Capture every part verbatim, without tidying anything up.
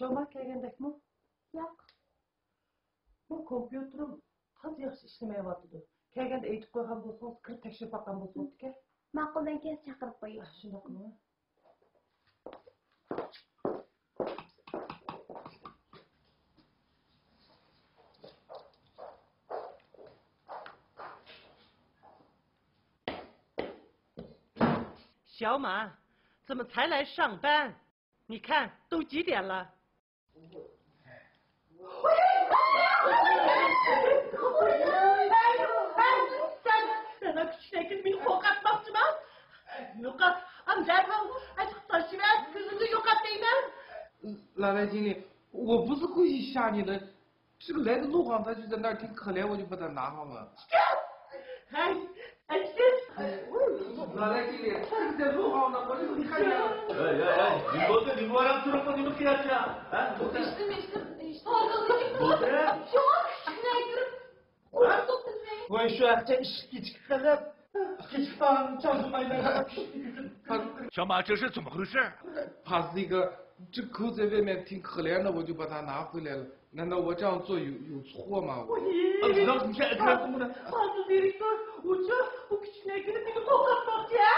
شوما كەلگەندەكمۇ؟ ياق. بۇ كومپيۇتېرىم تازا ياخشى ئىشلىمەيۋاتىدۇ. كەلگەندە ئېيتىپ قويغان بولسىڭىز، كىرىپ تەكشۈرۈپ باققان بولسىڭىز ئىكەن. ماقۇل، مەن كەلسە چاقىرىپ قوياي. شۇنداق قىلىڭ. شياۋما، 怎么才来上班？ 你看，都几点了？ سەن، سەن ئاكا چۈشۈنەكىن مېنى قورقۇتماقچىما؟ يوقات، ئام دەرھال ئاچىقىپ تاشلىۋەر، كۆزۈمدىن يوقات دەيمەن. 老白经理，我不是故意吓你的， 这个来的路上，他就在那儿听可怜，我就把它拿上了。 ھەي، ئەكسىز! 老白经理，这个在路上呢，我就看见了。 ھەي، ھەي، ھەي، نېمە بولدى، نېمە ۋاراڭ تۇرۇپمۇ، نېمە قىلىۋاتىسەن؟ ھە؟ ئىشتىم، ئىشتىم، ئىشتىم. بولدى. يوق، كۈچۈكنى كۆرۈپ قورقتۇم مەن. ۋاي، شۇ ھەقتە ئىشىك كېچىكىپ قېلىپ، كېچىكىپ قالغان چاغدىم ئايدىن. شاما، 这是怎么回事？ پازلىگا، 这狗在外面听可怜呢，我就把它拿回来了。 难道我这样做有，有错吗？ ھازىر دىرېكتور، ئۇچۇ، بۇ كىچىكنى ئەكىرىپ مېنى قورقۇتماقچى، ھە؟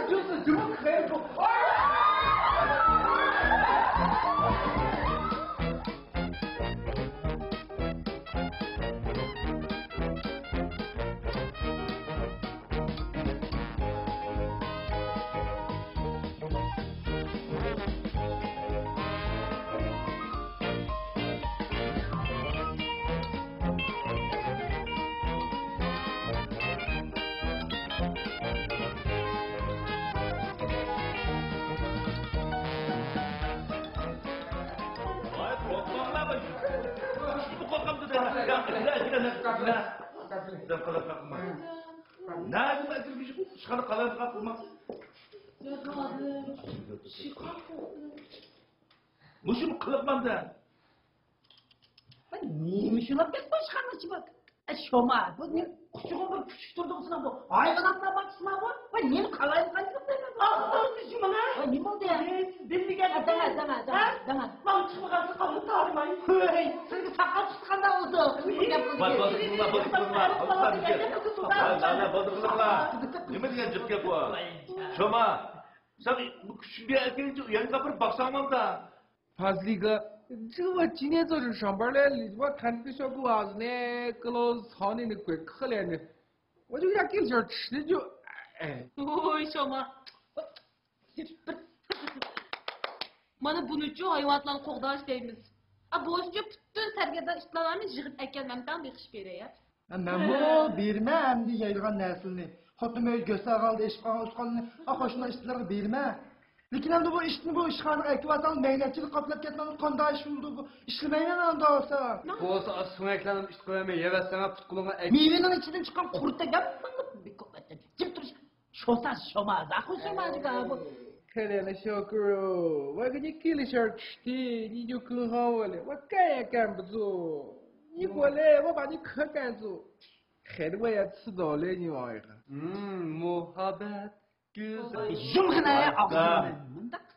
就是这么可爱的狗。 ۋاي، قورقماڭلار، ۋاي. كىشىمۇ قورقامدۇ دەيمەن. يا، يا، يا، يا. نەدىمۇ ئەكىرگۈچى ئىشخانا قالايمىقان قىلماڭ. مۇشۇمۇ قىلىقمامدۇ؟ ۋاي، نېمە شۇنداق گەپ باشقارمىچى بۇ؟ ئە، شوما، بۇ نېمە قۇچىقىڭ بىر كۈچۈك تۇردۇڭ سىلەر بۇ؟ ھايۋاناتلار باقسىما بۇ؟ ۋاي، نېمە قالايمىقان قىلىپ دەيمەن بۇ؟ ئاغزىڭنى يۇمۇڭ ھە! ۋاي، نېمە بولدى؟ ئە، سىز بىلمىگەن گەپنى دەڭە، دەڭە، دەڭە، دەڭە. ماڭا چىقمىغانسىز قالدى تارىماي. ھۆي، سىزگە ساقال چىققاندا ئۇزۇق. بولدى، بولدى، بولدى، بولدى، بولدى. ھە، ھە، بولدى قىلىڭلار. نېمە دېگەن جىق گەپ بۇ؟ شوما، سەن بۇ كۈچۈڭنى ئەكەلگىچە يانغا بىر باقساڭلامدا. پازلىگا، 这我今天早晨上班来了，我看那个小狗娃子呢，给老子操的那怪可怜的，我就给它给点吃的就，哎。 ۋوي، شوما. مانا بۇنىچۇ ھايۋاناتلارنى قوغداش دەيمىز. ئا، بولسىچۇ پۈتۈن سەرگەردان ئىتلارنى يىغىپ ئەكەل، مەن تاڭ بېقىشىپ بېرەي، ھە؟ ھە، مەنمۇ بېرىمەن ئەمدى يەيدىغان نەرسىلىرىنى. خوتۇنۇم ئۆيدە گۆسەل ھالدا ئېشىپ قالغان ئۇستىخاننى، ئا، قوشنا ئىتلارغا بېرىمەن. لېكىن ئەمدى بۇ ئىتنى بۇ ئىشخانىغا ئەكىۋالساڭ، مەينەتچىلىك قاپلاپ كەتمەمدۇ، قانداق ئىش بولىدۇ بۇ؟ ئىشلىمەيمەن ئاندا بولسا. بولسا، ئاستىڭىزغا ئىت قىلىۋەرمەي يەۋەتسەڭ، پۇت قولۇڭغا ئەك- مېۋىنىڭ ئىچىدىن چىققان قۇرتتەك گەپ، جىم تۇرۇش. شوتا شوما، زاخۇ شوما جىگا بۇ. قېرىنى شوكۇرۇ، ۋاگنى كېلىشەر چۈشتى، نىجۇ كۈنغاۋلى، ۋاكايا كەمبۇزۇ، نىگولې، ۋابانى كۆكەنزۇ. خېرى ۋايا تسىدولې نىۋايغا. مۇھەببەت گۈزەل. يۇمغىنە ئاغزىنى مۇنداق.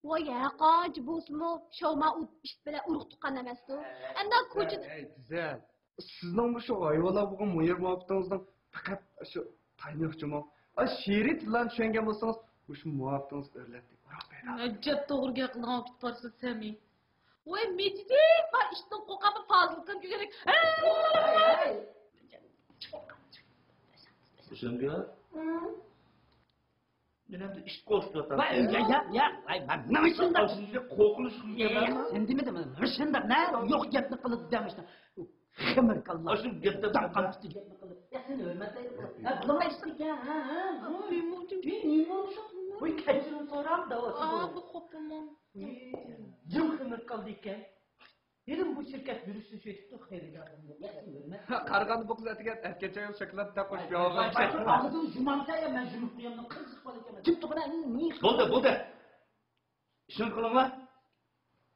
ۋاي، ھەققانچە بولسىمۇ، شاۋما ئۇ ئىت بىلەن ئۇرۇق تۇغقان ئەمەستۇ. ئەمدى كوچىدا. ئەي، گۈزەل. سىزنىڭ مۇشۇ ھايۋانلار بولغان مۇھەببىتىڭىزنىڭ پەقەت شۇ تاينى يوقچىمۇ؟ ئا، شېرىن تىللارنى چۈشەنگەن بولسىڭىز، مۇشۇ مۇھەببىتىڭىز ئۆرلەتتى. ئەجەب توغرا گەپ قىلىدىغان بولۇپ كېتىپ بارسىز، سەمى. ۋاي، مىجىدىك بار ئىتتىن قورقامدۇ، پازىل كىم كۆگەرەك. ھۈشەنگە؟ مەن ئەمدى ئىت قورسىتىۋاتامسەن. ۋاي، يا، يا، يا، ۋاي، مەن نېمە شۇنداق؟ ئاشۇنچە قورقۇنچلۇق يا، يا، گەپ. سەن دېمىدىڭمۇ؟ نېمە شۇنداق، نە؟ يوق گەپنى قىلىدۇ دەمىشتا. خېمىر كاللا. ئاشۇ گەپتە داڭقان تۇتۇپ گەپنى قىلىپ. يا، سېنى ھۆرمەتلەيدۇ. ھە، بۇلىڭلار ئىشتىكەن، ھە، ھە. ۋاي، مۇمكىن. ۋاي، كەچۈرۈم سوراپ داۋاتىدۇ. ئا، بۇ خوپىمۇ. جىم خېمىر كاللا ئىكەن. ھېلىمۇ بۇ شىركەت يۈرۈشسىز شۇ يېتىپتۇ، خېرىدارىم يوق. ياخشى، ھۆرمەت. قارىغاندا بۇ قىز ئەتىگەن ئەتكەن چايغا شوكولاد تەپ قوشۇپ يەۋالغان. ئاغزىڭ جۇمامسەن يا، مەن جۇمۇپ قويامدىن قىزىق بالا ئىكەنمەن. جىم تۇرغىنا، نېمە؟ بولدى، بولدى. ئىشىڭنى قىلىڭلار.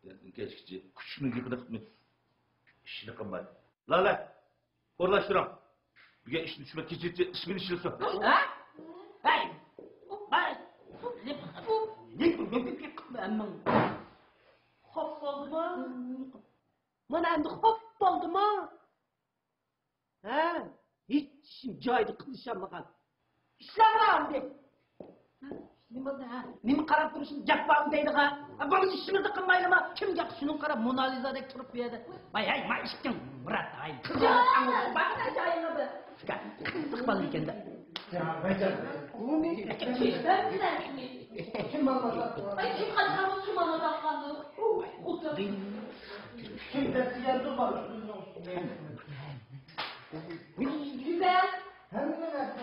ئەتىگەن كەچكىچە كۈچۈكنىڭ گېپىنى قىلماي ئىشنى قىلماي. لالە، ئورۇنلاشتۇرۇڭ. بۈگۈن ئىشتىن چۈشمەي كېچىچە ئىش بىلەن ئىشلىسۇن. ھە؟ ھەي! ھەي! ئەممىڭ خوپ بولدىمۇ؟ مانا ئەمدى خوپ بولدىمۇ؟ ھە؟ ھېچ ئىشىم جايىدا قىلىشالمىغان. ئىشلەڭلار ئەمدى. نېمە بولدى، ھە؟ نېمە قاراپ تۇرۇشنى گەپ بارمۇ دەيدىغان؟ ھە، بولمىسا ئىشىڭىزنى قىلمايلىما؟ كىم گەپ شۇنىڭ قاراپ مونالىزادەك تۇرۇپ بۇ يەردە. ۋاي، ھەي، ما ئىشتىڭ، مۇرات، ھەي. قىزىڭنى تاڭ بار جايىڭدا. قىزىق بالا ئىكەن-دە. ئاي، كىم قاچقان، كىم ئاڭلاپ باققاندۇ؟ ئولتۇر. كىم دەپ دېگەندۇ، بار ئۈستۈنىڭ ئۈستىدە. ھەممە نەرسە.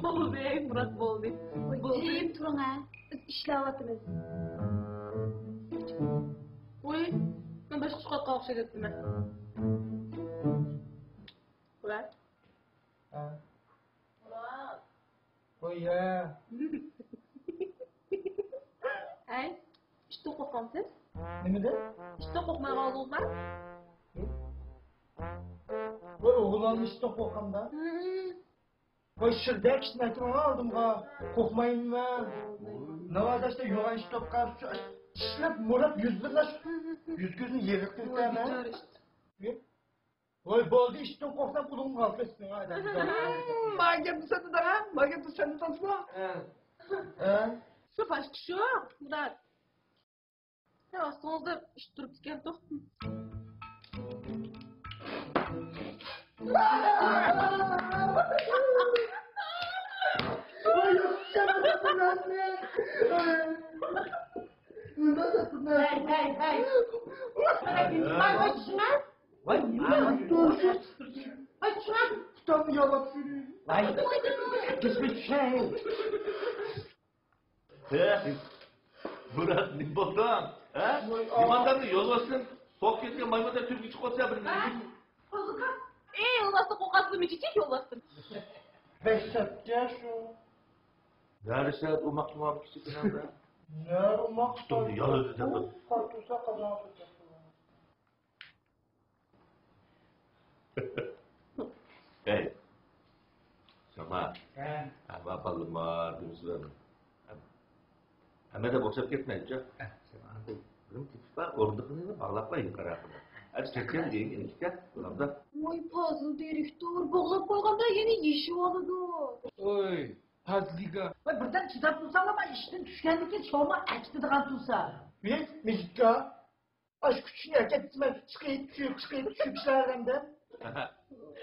بولدى، مۇرات، بولدى. ۋاي، بولدى. جىم تۇرۇڭ ھە، بىز ئىشلەۋاتىمىز. ۋاي، مەن باشقا چىقىۋاتقان ئوخشايدۇ دەپتىمەن. مۇرات. ھە. مۇرات. ۋاي يا. ھەي، ئىشتىن قورقامسىز؟ نېمىدىن؟ ئىشتىن قورقمايدىغان بولدىڭىزما؟ ۋاي ئوغۇللارنى ئىشتىن قورقامدا. ۋاي شىردەك ئىشتىن ئەكىمەن ئالدىمغا. قورقمايمەن. ناۋادا ئىشتا يوغان ئىش توپقا ئىشلەپ مۇرات يۈز بىرلاش. يۈز كۆزنى يېرىق قىلىپ بىچارە ئىشتىن. ۋاي بولدى، ئىشتىن قورقسام ئۇلۇڭغا قالسىڭ ئادەم. ما گەپنى سەن دېدىڭ ھە؟ ما گەپنى سەن دېدىڭ. ھە. ھە؟ شۇ باشقا شۇ، مۇرات. ھە، ئاستىڭىزدا ئىش تۇرۇپتىكەن توختىم. ھەي، ھەي، ھەي. ۋاي، نېمە؟ ۋاي، نېمە؟ ۋاي، چىراغ. پۇتۇمنى يالاپ سېنى. ۋاي، كەچمە چۈشەي. ھە؟ مۇرات، نېمە بولدۇڭ؟ ھە؟ ۋاي، نېمانداقنى يولۋاستىن سوغۇپ كەتكەن مايمۇندەك تۈرگە چىقىۋاتىسەن بىر مىنۇت. قوزۇقا. ئەي، يولۋاستىن قورقاسىزمۇ، چېچەك يولۋاستىن. دەھشەتكە شۇ. نەرسە ئوماق توڭاپ كىچىككىنەمدە. نە ئوماق پۇتۇمنى يالىدى دەپ. قارتۇرسا قازانغا سۆكەپ. ھەي، ساما. ھە. ھەممە بالىما دېمىسىلەر. ھەممە دەپ ئوخشاپ كەتمەيچۇ. ھە، ساما. بىرىم تېپىپ بار، ئورۇندۇقىنى باغلاپ قوي يۇقىرى ھەققىدە. ھەدە كەتكەن دېيىن، ئىنچىكە، بۇلاردا. ۋاي، پازىل دىرېكتور، باغلاپ قويغاندا يەنە يېشىۋالىدۇ. ئوي، پازلىگا. ۋاي، بىردەم چىداپ تۇرساڭلار، مانا ئىشتىن چۈشكەندىن كېيىن سوما ئەكېتىدىغان تۇرسا. مېنىڭ مىجىتكا. ئاشۇ كۈتۈشنى ئەكەتتىمەن، چىقىپ چۈشۈپ، چىقىپ چۈشۈپ ئىشلەۋەرگەندە.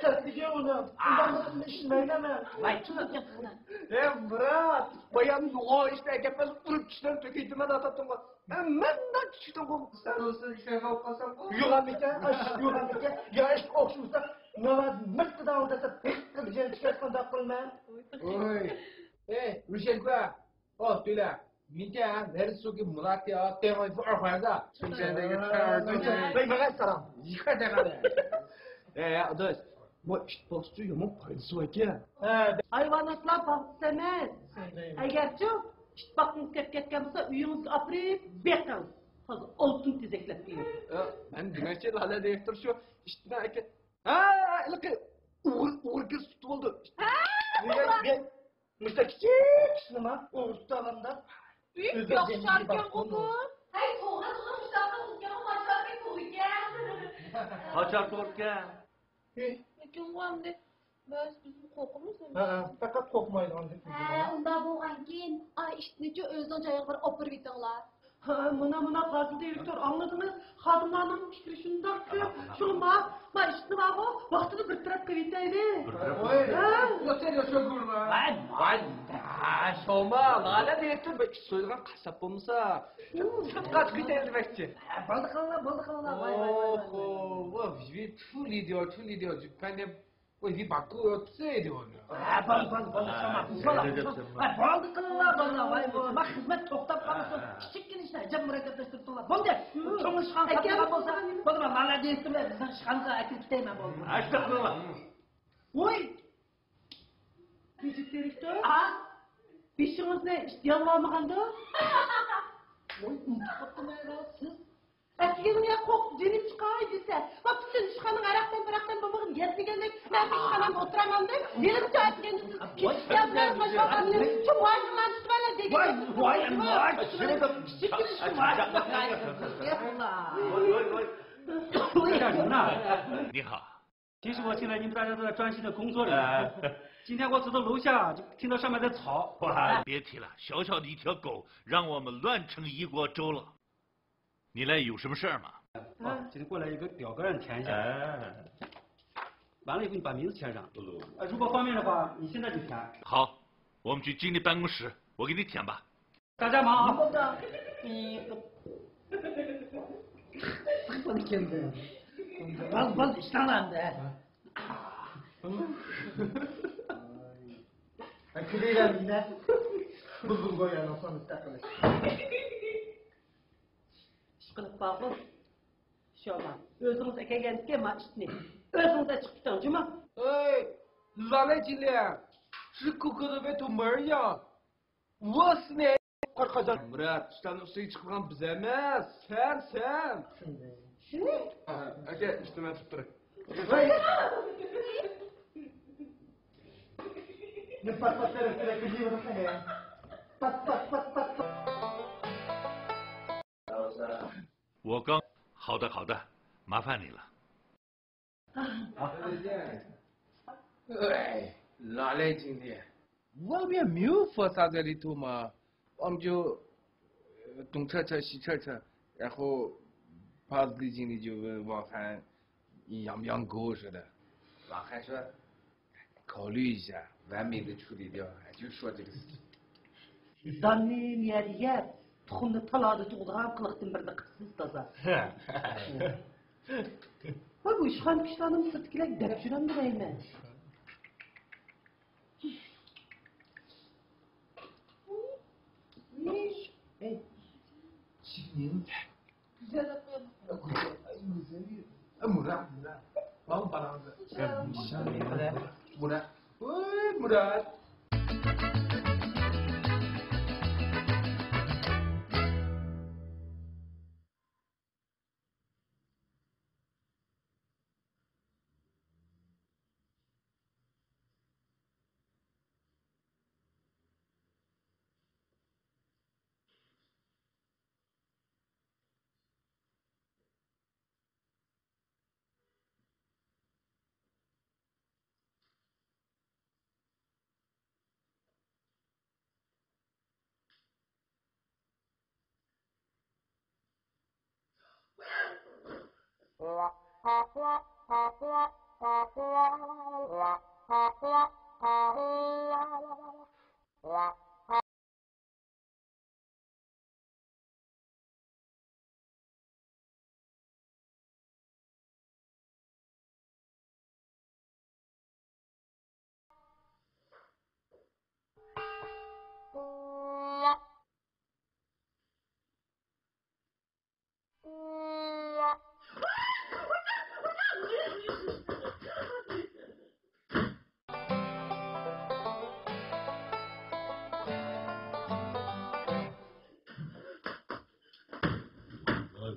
سەتلىگە ئۇنى، ئۇنداق ئىشلىمەيمەن مەن. ۋاي، چىقىپ كەتسىلە. ئەي مۇرات، بايام يوغان ئىشتا ئەكەتمەس، ئۇرۇپ چىشلىرىنى تۆكۈيتىمەن ئاتاتتىڭغۇ. مەن مۇنداق چۈشتۈڭغۇ. سەن ئۇسسۇل ئىشلەيدىغان بولساڭ. يوغانمىكەن، ئاش يوغانمىكەن. يا ئىش ئوخشىمىسا، ناۋادا مىرتىدان ئۇداسا، پىق قىلىپ جېنى چىقىۋاتقان دەپ قىلىمەن. ئوي. ئەي، روشەنكا. ئو، تۆلە. مېنىڭكى ھە، نەرسە سۇكى مۇلاتى ئاتتى، ۋاي، بۇ ئارقايدا. سۈنچەندەگە تەۋەردۇ. ۋاي، ماڭا سالام. يىقا دەڭە. ئە، ئاداش، بۇ ئىت باقسىچۇ يامان پايدىسى باركەن. ھە، ھايۋاناتلار باغچىسى ئەمەس. ئەگەرچۇ ئىت باققۇڭىز كەپ كەتكەن بولسا، ئۆيىڭىزگە ئاپىرىپ بېقىڭ. تازا ئالتۇن تېزەكلەپ بېرىڭ. ئە، مەن دېمەكچى، لالە دىرېكتور شۇ ئىتنى ئەكە-، ھە، ھېلىقى ئوغرى، ئوغرى كىرىپ تۇتۇپ ئالدى. ھە، نېمە؟ مۇشۇنداق كىچىك كىشىنىما ئوغرى تۇتالامدا. ئۆزى ياخشى ئىكەنغۇ بۇ. ھەي، توغرا، توغرا، مۇشۇنداقتا ئۇكام قاچار بەك توغرا ئىكەن. قاچار توغرا ئىكەن. لېكىنغۇ ئەمدى بەس بىز قورقىمىز ئەمدى. ھە، پەقەت قورقمايدىغان گەپ. ھە، ئۇنداق بولغانكىن، ئا ئىتنىچۇ ئۆزىنىڭ جايىغا بىر ئاپىرىۋېتىڭلار. ھە، مانا، مانا، پازىل دىرېكتور، ئاڭلىدىڭىز؟ خادىملارنىڭ پىكرى شۇنداق كۆپ. شۇڭا ما، ما ئىشنى بارغۇ، ۋاقتىدا بىر تەرەپ قىلىۋېتەيلى. بىر تەرەپ ھە. ۋاي، ۋاي، ھە، شۇما، لالە دىرېكتور بىر ئىت سويىدىغان قاسساپ بولمىسا، سىرتقا چىقىپ كېتەيلى دېمەكچى. ھە، بولدى قىلىڭلار، بولدى قىلىڭلار. ۋاي، ۋاي، ۋاي، ۋاي. ئوھو، ۋاي، je vais tout lui dire, tout lui dire. Je connais Oui, il va couper, دېۋالنى. ھە، بولدى، بولدى، بولدى، شۇما. ھە، بولدى، شۇما. ھە، بولدى قىلىڭلار، بالىلار. ۋاي، ۋاي، ما خىزمەت توختاپ قالمىسۇن. ھە. كىچىككىنە ئىشنى ئەجەب مۇرەككەپلەشتۈرۈپ تۇرۇڭلار. بولدى. چوڭ ئىشخانا تاپقان بولسا، بولدى، مانا، لالە دىرېكتور بىلەن بىزنىڭ ئىشخانىغا ئەكىرىپ كېتەيمەن، بولدى. ھە، شۇنداق قىلىڭلار. ۋوي! نېجىپ دىرېكتور؟ ھە؟ بېشىڭىزنى ياللامىغاندۇ؟ ۋوي، ئۇنتۇپ قاپتىمەن، سىز ئەتىگەنگە قوق جېنىم چىقاي دېسە، ما پۈتۈن ئىشخانىنىڭ ئەرەقتىن پەرەقتىن بولمىغىن يەتمىگەندەك، مەن ئىشخانامدا ئولتۇراماندەك، ھېلىغىچە ئەتىگەندە سىز كېچىككەن بىلەن قاچماقلارنى شۇ مۇئايىنىڭلارنى تۇتۇۋەلە دېگەن. ۋاي، ۋاي، ۋاي، كىچىك كىچىك مۇئايىنلار. ۋاي، ۋاي، ۋاي. 你好， 其实我现在你们大家都在专心的工作着呢。哎。今天我走到楼下，就听到上面在吵。哇，别提了，小小的一条狗，让我们乱成一锅粥了。你来有什么事儿吗？哦，今天过来一个表格让你填一下。哎。完了以后你把名字填上。哎，如果方便的话，你现在就填。好，我们去经理办公室，我给你填吧。 大家忙啊。بال، بال، ئىشلەڭلار ئەمدى. كۈلۈۋەرمىگىنە. بۇلبۇل گويانىڭ سونۇسى تاقىلىش. ئىشقىلىپ بارغۇ. شۇما، ئۆزىڭىز ئەكەلگەنتىكەن ما ئىتنى. ئۆزىڭىز ئېچىقىپ كېتىڭ، جۇما. ئەي، لالە جىنلەر، شۇ كۇكۇرۇ بە تۇمبار يا. ۋاسنى قارقاجان. مۇرات، ئۇستامنىڭ ئۈستىگە چىقىدىغان بىز ئەمەس، سەن، سەن. شۇنى؟ ئاكا، ئۈستىمە تۇتۇپ تۇرۇڭ. ۋاي. نە پات پات تەرەپ تەرەپ كېلىۋېرىڭ يا. پات پات پات پات پات. 我刚，好的，好的，麻烦你了。 ئۆي، لالە جىڭلى. 外面没有佛山这里土吗？我们就，呃，东扯扯西扯扯，然后帕子里经理就问王涵养不养狗似的。王涵说，考虑一下。完美的处理掉，哎，就说这个事情。 داننى نېمە يەردە يەپ، تۇخۇمنى تالادا تۇغىدىغان قىلىقتىن بىرنى قىپسىز تازا. ۋاي، بۇ ئىشخانىدىكى ئىشلارنىمۇ سىرتتىكىلەر دەپ يۈرەمدۇ دەيمەن. مۇرات، مۇرات. بال بالاڭنى. مۇرات. ۋوي، مۇرات.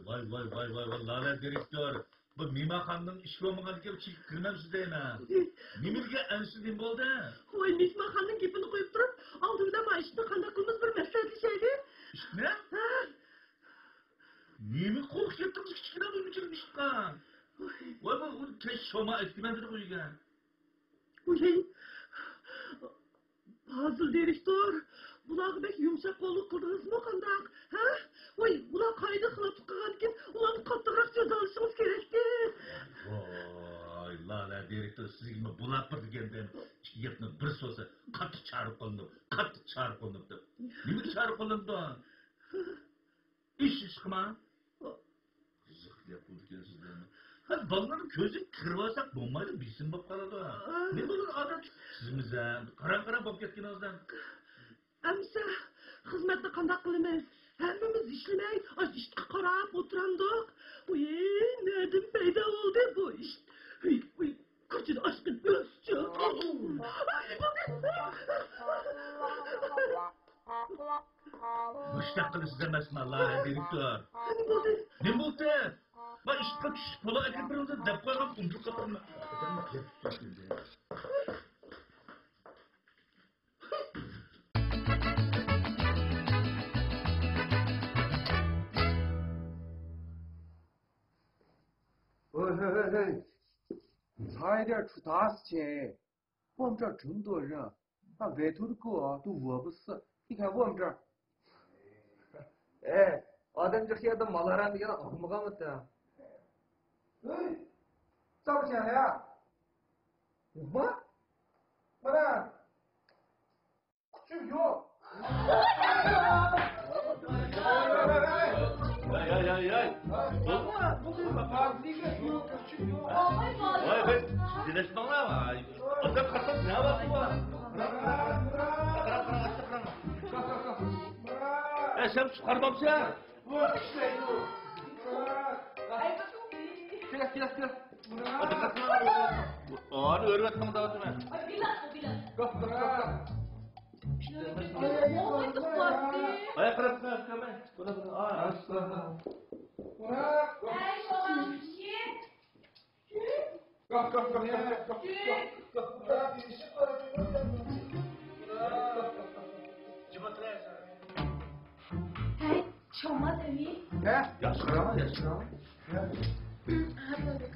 ۋاي، ۋاي، ۋاي، ۋاي، ۋاي، ۋاي، لالە دىرېكتور، بۇ مېھمانخانىنىڭ ئىشى بولمىغاندىكىن چېكىپ كىرمەمسىز دەيمەن. نېمىلىكى ئەنسىز نېمە بولدى؟ ۋاي، مېھمانخانىنىڭ گېپىنى قويۇپ تۇرۇپ، ئالدى بىلەن ما ئىشنى قانداق قىلىمىز بىر مەسلىھەتلىشەيلى. ئىشنى؟ ھە. نېمە قوقۇش كەتتىڭىز كىچىككىنە ئۆينىڭ ئىچىدە ئىشقا؟ ۋاي، بۇ، بۇ كەچ شوما ئەتكىمەن دېدى ئۆيگە. ۋاي، پازىل دىرېكتور، بۇلارغا بەك يۇمشاق قوللۇق قىلدىڭىزمۇ قانداق؟ ھە؟ ۋاي، بۇلار قائىدىگە خىلاپلىق قىلغاندىكىن ئۇلارنى قاتتىقراق جازالىشىڭىز كېرەكتى. ۋاي، لالە دىرېكتور، سىزگىمۇ بۇلار بىر دېگەندىن ئىككى گەپنىڭ بىرسى بولسا قاتتىق چارە قوللىنىپ، قاتتىق چارە قوللىنىپ دەپ. نېمىگە چارە قوللىنىدۇ؟ ئىش ئىشقىما؟ قىزىق گەپ بولدىكەن سىزدە. ھە، بالىلارنىڭ كۆزىگە كىرىۋالساق بولمايدۇ، بېسىم بولۇپ قالىدۇ. نېمە بولىدۇ ئادەم؟ سىزمۇ قاراڭ-قاراڭ بولۇپ كەتكىنىڭىزدىن. ئەمىسە خىزمەتنى قانداق قىلىمىز؟ ھەممىمىز ئىشلىمەي، ئاشۇ ئىشقا قاراپ ئولتۇرامدۇق. ئۇي، نەدىن پەيدا بولدى بۇ ئىش؟ ئۇي، ئۇي، كوچىدا ئاشقىن ئۆسچۇ. مۇشۇنداق قىلىسىز ئەمەسمۇ، ئاللا دىرېكتور؟ نېمە بولدى؟ نېمە بولدى؟ ما ئىشقا چۈشۈپ پۇل ئەكىرىپ بېرىڭ دەپ قويغان، ئۇنتۇپ قاپتىمەن. ھەي، ھەي، ھەي، ھەي. 差一点出大事情。我们这儿这么多人，那外头的狗啊都饿不死，你看我们这儿。哎，ئادەم جىق يەردە مال ھارام دېگەن ئاڭلىمىغانمىدىڭ؟ ھەي، 照不见了呀？ نېمە؟ 过来。 كۈچۈم يوق. ھەي، ھەي، ھەي، ھەي. ۋاي، ۋاي، جىددىيلەشمەڭلار، ۋاي. ئادەم قاتناپ نە ۋاقتى بار؟ قاراڭ، قاراڭ، قاراڭ، ئاشتا قاراڭ. ئەي، سەن چىقارمامسەن؟ كېلە، كېلە، كېلە. ئانى ئۆرۈۋەتمەڭ دەۋاتىمەن. بىلال، بىلال. ئاياق قىلىپ، ئاياق قىلىپ. ئەي، سالام. ھەي، چوما دەۋى. ھە؟ ياخشى قاراڭ، ياخشى قاراڭ. ھە، بولدى.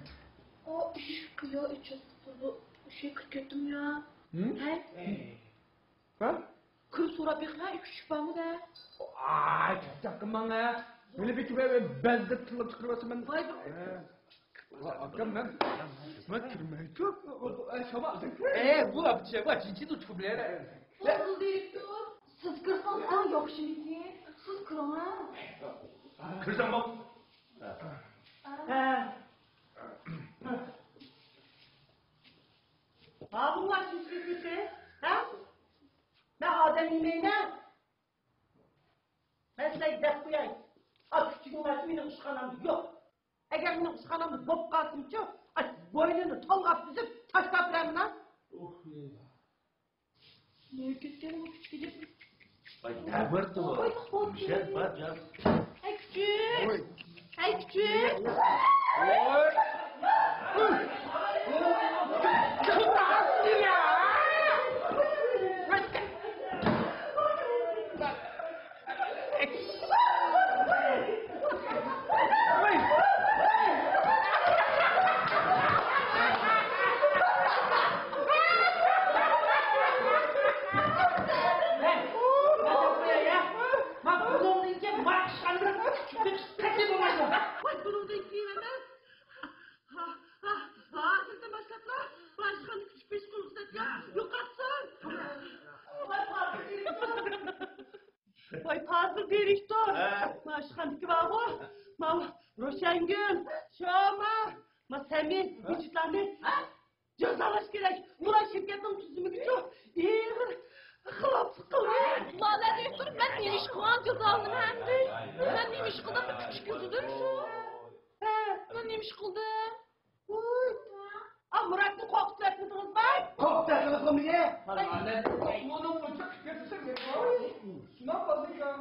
ئۇ ئۈچ كىلو ئۈچ يۈز قىلدى. ئۈچ يۈز قىرىق كەتتىم يا. ھە؟ ھە؟ كۈن سوراپ بېقىڭ، ئىككى ئۈچ بارمۇ دە؟ ئاي، چاقچاق قىلماڭ ھە. مېنى بىر بەزدە تىللاپ چىقىرىۋاتىمەن. ۋاي، بىر ئاكام، مەن، مەن كىرمەيتتىم. ئەي، شاما. ئەي، بۇ ئاپچە، بۇ چىنچىدۇ چۇبلەر. بولدى دىرېكتور. سىز كىرسىڭىز ئەڭ ياخشىمىكىن. سىز كىرىڭ ھە. كىرسەڭ بول. ھە. ھە. بابۇڭلار شۇنچىلىك كۈلسە، ھە؟ مەن ئادەم يېمەيمەن. مەن سىلەرگە دەپ قوياي. ئا، كۈچۈكنىڭ ئەتى مېنىڭ ئىشخانامدا يوق. ئەگەر مېنىڭ ئىشخانامدا بولۇپ قالسىمچۇ، ئا، بوينىنى تالغاپ ئۈزۈپ، تاشلاپ بېرەمدۇ. ئۇھ. نېمە كۈچۈك؟ ۋاي، نە بارتى بۇ؟ ۋاي، مىشەل بار جان. ھەي، كۈچۈك! ۋاي. ھەي، كۈچۈك! ۋاي. ۋاي، بۇنىڭدىن كېيىن ئەمەس. ھا، ھا، ھا، ھازىردىن باشلاپلا باشخانا كۈچۈك بېشى قۇرۇق دەپ يوقاتسۇن. ۋاي، پازىل دىرېكتور. ھە؟ مانا ئاشخانىدىكى بارغۇ، مانا روشەنگۈل، شوما، مانا سەمى، ھە؟ ۋىجىتلارنى جازالاش كېرەك. بۇلار شىركەتنىڭ تۈزۈمىگىچۇ ئېغىر خىلاپلىق قىلدى. لالە دىرېكتور، مەن نېمە ئىش قىلغان جازالىنىمەن ئەمدى؟ مەن نېمە ئىش قىلدىم؟ بىر كۈچۈك يۈزىدىن شۇ. ھە؟ مەن نېمە ئىش قىلدىم؟ ۋۇي. ئا، مۇراتنى قورقۇتۇۋەتمىدىڭىزمۇ؟ قورقۇتۇۋەتمىدىڭىزمۇ مېنى؟ ئۇنىڭ ئۇنچە قىلىپ كەتسە. شۇنداق بولدىكەن.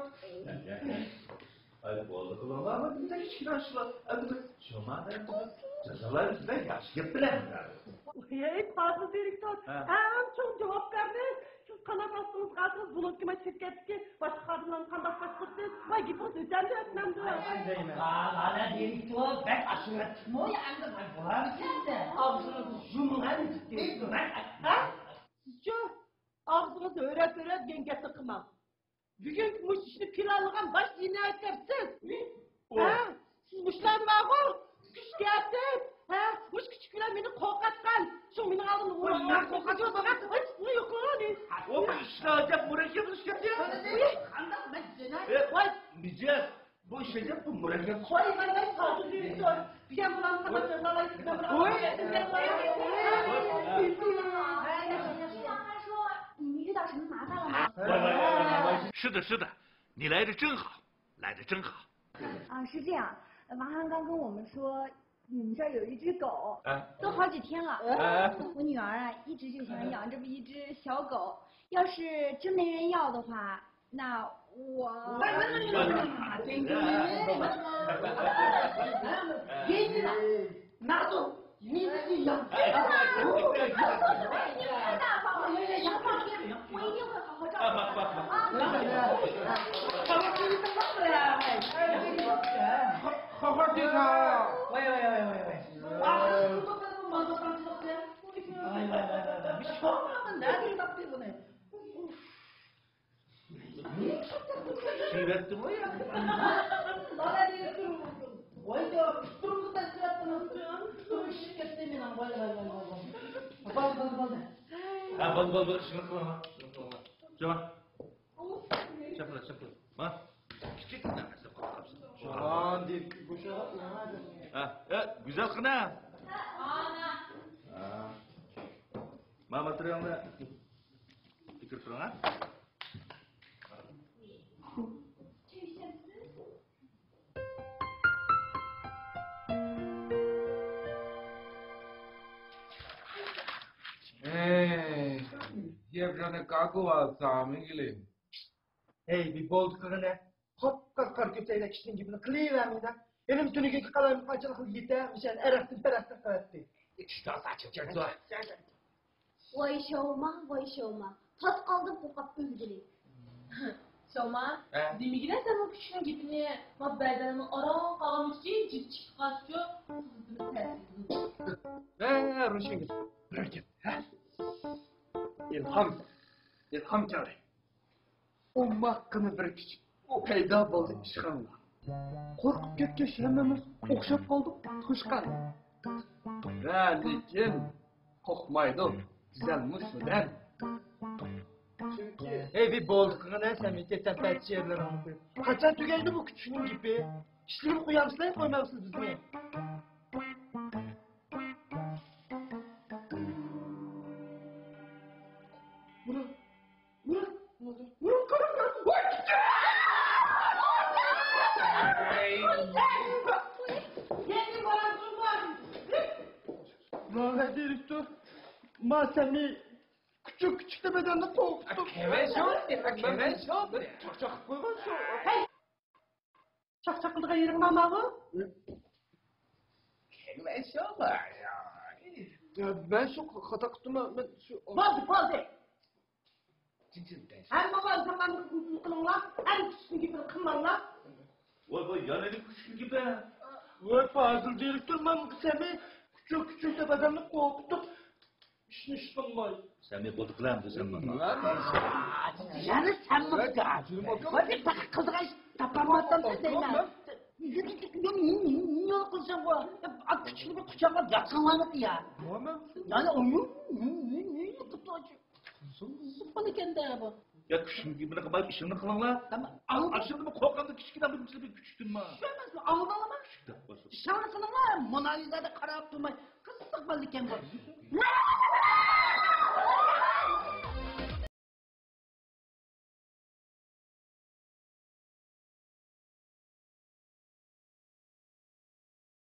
ئاي، بولدى قىلىڭلار، ئەمدى بىزدە كىچىككىنە ئىشلار. ئەمدى بىز شۇما جازالايمىز دە، ياخشى گەپ بىلەن. ھەي، پازىل دىرېكتور، ھە. ئەڭ چوڭ جاۋابكارنى سىز قانات ئاستىڭىزغا ئالسىڭىز، بۇنىڭكى ما شىركەتتىكى باشقا خادىملارنى قانداق باشقۇرىسىز؟ ۋاي، گېپىڭىز ئۆتەمدۇ، ئۆتمەمدۇ؟ ھالا دىرېكتور بەك ئاشۇراتتىمۇ يا ئەمدى؟ ۋاي، بولامسىز؟ ئاغزىڭىزنى يۇمۇڭ، ھە؟ سىزچۇ، ئاغزىڭىزنى ئۆرەپ-ئۆرەپ دېگەن گەپنى قىلماڭ. بۈگۈنكى مۇشۇ ئىشنى پىلانلىغان باش ئىنايەتكەر سىز. ھە؟ سىز مۇشۇلار بارغۇ، كۈچكە ئەتىپ، ھە؟ مۇشۇ كۈچۈك بىلەن مېنى قورقۇتقان. شۇ مېنىڭ ئالدىمدا ئۇ قورقۇتۇپ، ھېچ نېمە يوق. ئۇ ئىشلار ئەجەب مۇرەككەپ ئىش ئىكەن. قانداق مەن جىنايەت؟ ۋاي، مىجەز، بۇ ئىش ئەجەب بۇ مۇرەككەپ. ۋاي، ۋاي، ۋاي، ساغ بولۇڭ. بىر گەپ بولامدۇ؟ ۋاي، ۋاي، ۋاي، ۋاي. 遇到什么麻烦了吗？ 是的，是的，你来的正好，来的正好。 啊，是这样，王涵刚跟我们说，你们这儿有一只狗，哎。都好几天了。哎。我女儿啊，一直就想养这么一只小狗，要是真没人要的话，那我…… نا تو، مېنى ياق. 我一定会好好照顾它的啊。خەۋەر دېسە. ۋاي، ۋاي، ۋاي، ۋاي، ۋاي. ۋاي، ۋاي، ۋاي، ۋاي. بىر شورپىنى نەدىن تاپتى بۇنى؟ شىۋەتتىمۇ يا؟ ۋاي، يا، پۇتۇمغا تەسىرەتتىن ئىشىپ كەتتى مېنىڭ. ۋاي، ۋاي، ۋاي، ۋاي، ۋاي. بولدى، بولدى، بولدى. ھە، بولدى، بولدى، بولدى. ئىشىڭنى قىلىڭلار، ئىشىڭنى قىلىڭلار. جاۋاب. شاپلا، شاپلا. ھە؟ كىچىك نەرسە قويۇپ قاپسىز. جان، دېرىككە بوشاپ. ھە، ئە، گۈزەل خانىم. ھە. ما ماتېرىيالنى كۆتۈرۈپ تۇرۇڭ، ھە؟ ھەي، يەبرانە كاكۇ ۋا سامىگىلى. ھەي، بىر بولدى قىلغىنە. قاپقارا كۆسەيلەر كىشىنىڭ گېپىنى قىلىۋەرمەيدۇ. ھېلىم تۈنۈگۈنگە قالايمىقانچىلىق يېتەر، مىشەن ئەرەقتىن پەرەقتىن قىلاتتى. ئىشتىن ساچىلىپ كەتتى. ۋاي شاۋما، ۋاي شاۋما. تاس قالدىم قورقۇپ ئۆلگىلى. شاۋما، ھە؟ دېمىگىنە سەن بۇ كۈچۈكنىڭ گېپىنى، ما بەدەننىڭ ئاران قالغان كۈچى جىپ چىقىپ قالسىچۇ، قىزىتىمىز تەسىر. ھە، روشەنگۈل، بىر گەپ، ھە؟ ئىلھام، ئىلھام كەلدى. ئوماققىنا بىر كۈچۈك، ئۇ پەيدا بولدى ئىشخانىدا. قورقۇپ كەتكەچ ھەممىمىز ئوخشاپ قالدۇق توشقانغا. ۋە لېكىن قورقمايدۇ، گۈزەل مۇشۇ دەم. چۈنكى ھەي، بىر بولدى قىلغىنە، سەن مېنى تەنتەرچى يەرلىرىڭنى قويۇپ. قاچان تۈگەيدۇ بۇ كۈچۈكنىڭ گېپى؟ ئىشلىرىنى قويامسىلەر، قويمامسىز بىزنى؟ بۇنى مۇرات، مۇرات، قارا، قارا. ۋاي، كۈچۈك! ماڭا دىرېكتور، ما سەمى كۈچۈك، كۈچۈك دەپ ئادەمنى قورقۇتۇپ. كەۋەن شۇ، كەۋەن شۇ. چاقچاق قىلىپ قويغان شۇ. ھەي! چاقچاق قىلىدىغان يېرىڭ بارمۇ؟ كەلمەيسىڭلار يا. يا، مەن شۇ خاتا قىپتىمەن، مەن شۇ. بولدى، بولدى. ھەممىڭلار ئىنسانلارنى قىلىڭلار، ھەم كۈچۈكنىڭ گېپىنى قىلماڭلار. ۋاي، ۋاي، يەنە نېمە كۈچۈكنىڭ گېپى؟ ۋاي، پازىل دىرېكتور، مانا سەمى كۈچۈك، كۈچۈك دەپ ئادەمنى قورقۇتۇپ، ئىشنى ئىش قىلماي. سەمى بولدى قىلامدۇ سەن مانا؟ يەنە سەنمۇ؟ ۋاي، بىر پەقەت قىلىدىغان ئىش تاپالماپتىمسەن دەيمەن. نېمە قىلساڭغۇ؟ كۈچۈكنى بىر قۇچاقلاپ ياتساڭلارمىدى يا؟ يەنە قىپتۇ. زۇپپىلىكەندە بۇ. يا، كۈچۈكنىڭ گېپىنى قىلماي، ئىشىڭنى قىلىڭلار. ئاشۇندىمۇ قورقامدۇ كىچىككىنە بىر كۈچۈكتىنمۇ؟ شۇ ئەمەسمۇ، ئاڭلىدىڭلارمۇ؟ ئىشىڭنى قىلىڭلار، مونالىزادا قاراپ تۇرماي، قىزىق بالىكەن بۇ.